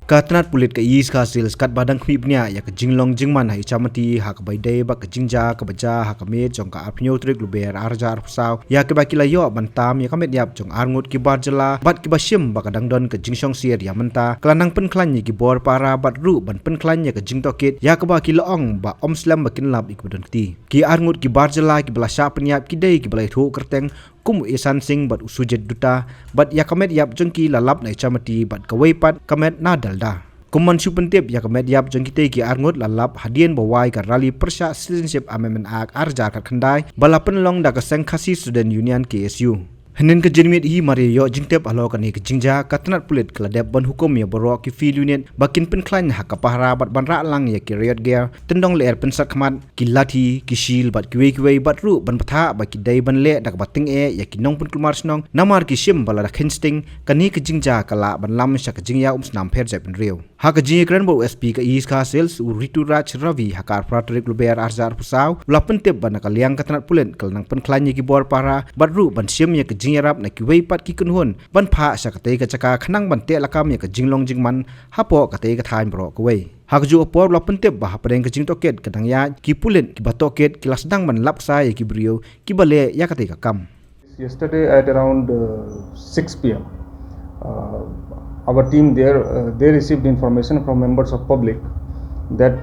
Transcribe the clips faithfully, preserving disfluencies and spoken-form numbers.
Ka tnat pulit ka East Khasi Hills katba dang khmih bniah ïa ka jinglong jingman ha Ichamati ha kaba ïadei bad ka jingjia kaba jia ha ka miet jong ka arphew tarik Lber arhajar arphew saw ïa kiba ki la ïoh ban tam ïa ka met ïap jong arngut ki bar jylla bad kiba shim ba ka dang don ka jingshongsir ïa mynta, ka la nang pynkhlaiñ ïa ki bor para bad ruh ban pynkhlaiñ ïa ka jingtohkit ïa kaba ki la ong ba ym slem ba kin lap ïa kiba don kti. Ki arngut ki bar jylla kiba la shah pynïap ki dei kiba la ïathuh kyrteng kum u Isan Singh bad u Sujit Dutta, bad ïa ka met ïap jong ki la lap na Ichamati bad kawei pat ka met na Dalda. Kum ban shu pyntip, ïa ka met ïap jong kitei ki arngut la lap hadien ba wai ka rally pyrshah Citizenship Amendment Act arhajar khatkhyndai ba la pynlong da ka seng Khasi Student Union, K S U. Hynnin ka jingmih hi, mar ïa ïoh jingtip halor kane ka jingjia, ka tnat pulit ka la dep ban hukum ïa baroh ki field unit ba kin pynkhlaiñ ha ka pahara bad ban rah lang ïa ki riot gear, tyndong lyer pynsakhmat, ki lathi, ki shield bad kiwei kiwei, bad ruh ban bthah ba ki dei ban leh da kaba tyngeh ïa ki nongpynkulmar shnong namar ki shim ba lada kheiñ sting, kane ka jingjia ka lah ban lam sha ka jingïaumsnam pher jaitbynriew. Ha ka jingïakren bad u S P ka East Khasi Hills, u Rituraj Ravi, ha ka arphew tarik Lber arhajar arphew saw, u la pyntip ba na ka liang ka tnat pulit ka la nang pynkhlaiñ ïa ki bor para bad ruh ban shim ïa ka jingïarap na kiwei pat ki kynhun ban phah sha katei ka jaka khnang ban teh lakam ïa ka jinglong jingman hapoh katei ka thaiñ baroh kawei. Ha kajuh ka por u la pyntip ba hapdeng ka jingtohkit ka dang ïaid ki pulit kiba tohkit ki la sdang ban lap ksai ïa ki briew kiba leh ïa katei ka kam. Yesterday at around, uh, six p m, uh, our team there, uh, they received information from members of public that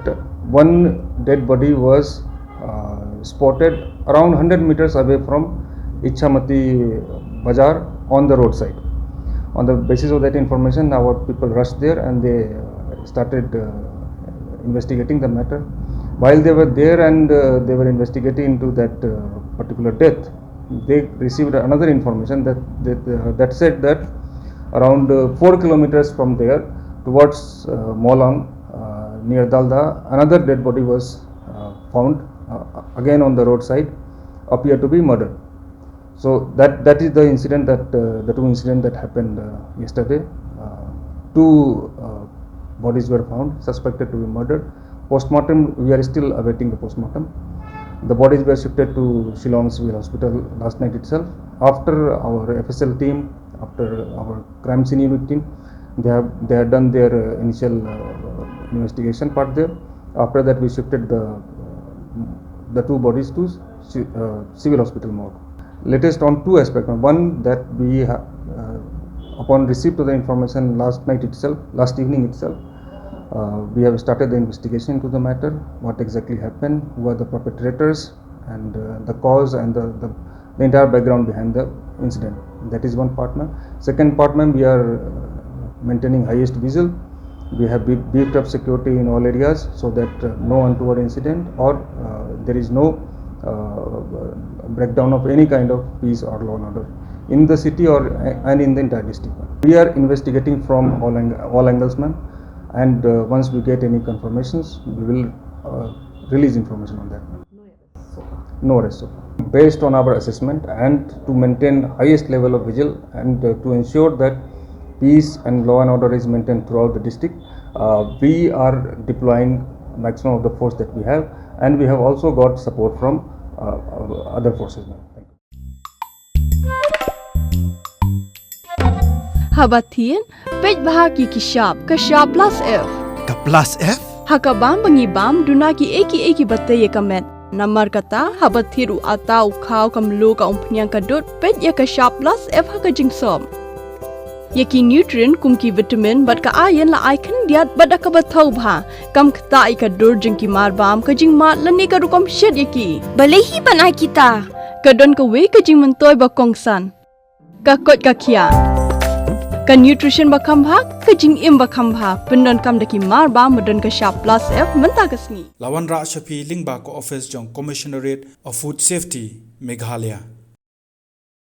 one dead body was, uh, spotted around hundred meters away from Ichamati Bazar on the roadside. On the basis of that information, our people rushed there and they, uh, started, uh, investigating the matter. While they were there and, uh, they were investigating into that, uh, particular death, they received another information that, that, uh, that said that around, uh, four kilometers from there, towards, uh, Molang, uh, near Dalda, another dead body was, uh, found, uh, again on the roadside, appeared to be murdered. So that, that is the incident that, uh, the two incident that happened, uh, yesterday. Uh, two, uh, bodies were found suspected to be murdered. Postmortem, we are still awaiting the postmortem. The bodies were shifted to Shillong Civil Hospital last night itself. After our F S L team, after our crime scene unit team, they have, they had done their, uh, initial, uh, investigation part there. After that, we shifted the, the two bodies to ci-, uh, civil hospital morgue. Latest on two aspects. One, that we ha-, uh, upon receipt of the information last night itself, last evening itself, uh, we have started the investigation into the matter, what exactly happened, who are the perpetrators, and, uh, the cause and the, the, the entire background behind the incident. That is one part, ma'am. Second part, ma'am, we are, uh, maintaining highest vigil. We have be-, beefed up security in all areas so that, uh, no untoward incident or, uh, there is no, uh, breakdown of any kind of peace or law and order in the city or, and in the entire district. We are investigating from all ang-, all angles, ma'am, and, uh, once we get any confirmations, we will, uh, release information on that. No arrest so far. Based on our assessment and to maintain highest level of vigil and, uh, to ensure that peace and law and order is maintained throughout the district, uh, we are deploying maximum of the force that we have, and we have also got support from, uh, other forces. Thank you. Haba thied, peit bha ki ki shap, ka shap plus F. Ka plus F? Ha ka bam ba ngi bam, duna ki ei ki ei kiba tei ïa ka met. Namar kata, haba thied u atta, u khaw, ka mluh, ka umphniang, ka dud, peit ïa ka shap plus F ha ka jingsop. Ïa ki nutrient kum ki vitamin bad ka iron la ai khyndiat bad da kaba thaw bha. Kam ktah ïa ka dur jong ki mar bam, ka jingmad lane ka rukom shet ïa ki. Balei hi ban ai kita? Ka don kawei ka jingmyntoi ba kongsan. Ka koit ka khiah. Ka nutrition ba kham bha, ka jingim ba kham bha. Pyndonkam da ki mar bam ba don ka shap plus F mynta ka sngi. La wanrah sha phi lyngba ka office jong Commissionerate of Food Safety, Meghalaya.